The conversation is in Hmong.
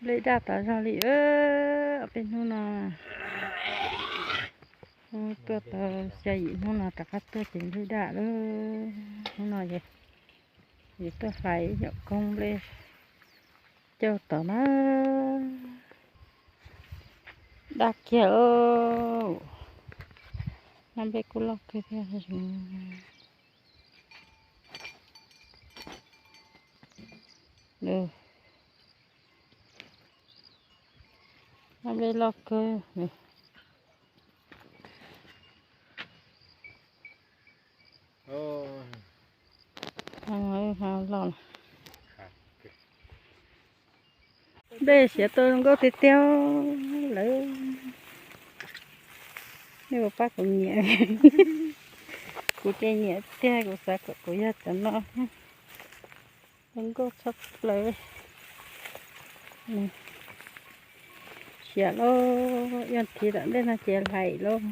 Nplej daj tas zog li. Peb hnub no tuaj tau xya yim hnub no rov qab tuaj ces nplej daj lawm. Hnub no yus tuaj hlais ib yam koob nplej cauj tom na. Daj kiag lauj. Nab nplej kuj loj kawg thiab. Nab nplej loj kawg. Loj. Nplej siav tau zoo nkauj tiag tiag lawm. Nej puas pab kuv nyiam? Kuv ces nyiam tiag, kuv xav kom kuv yog cov no. Zoo nkauj tshaj plaws. Siav lauj, ib pliag tom ntej no ces hlais lauj.